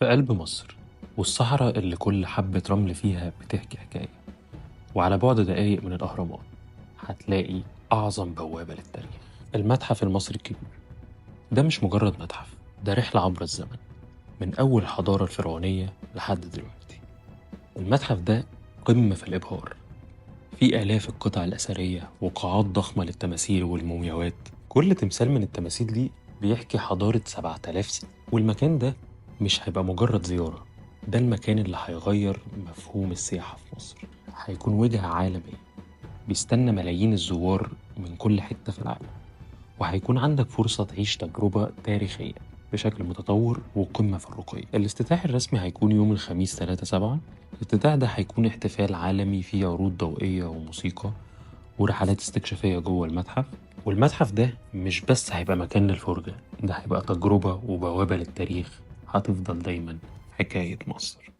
في قلب مصر والصحراء اللي كل حبة رمل فيها بتحكي حكاية، وعلى بعد دقايق من الأهرامات هتلاقي أعظم بوابة للتاريخ، المتحف المصري الكبير. ده مش مجرد متحف، ده رحلة عبر الزمن من أول الحضارة الفرعونية لحد دلوقتي. المتحف ده قمة في الإبهار، في آلاف القطع الأثرية وقاعات ضخمة للتماثيل والمومياوات. كل تمثال من التماثيل دي بيحكي حضارة 7000 سنة. والمكان ده مش هيبقى مجرد زيارة، ده المكان اللي هيغير مفهوم السياحة في مصر. هيكون وجهة عالمية بيستنى ملايين الزوار من كل حتة في العالم، وهيكون عندك فرصة تعيش تجربة تاريخية بشكل متطور وقمة في الرقي. الافتتاح الرسمي هيكون يوم الخميس 3/7. الافتتاح ده هيكون احتفال عالمي فيه عروض ضوئية وموسيقى ورحلات استكشافية جوه المتحف. والمتحف ده مش بس هيبقى مكان للفرجة، ده هيبقى تجربة وبوابة للتاريخ هتفضل دايما حكاية مصر.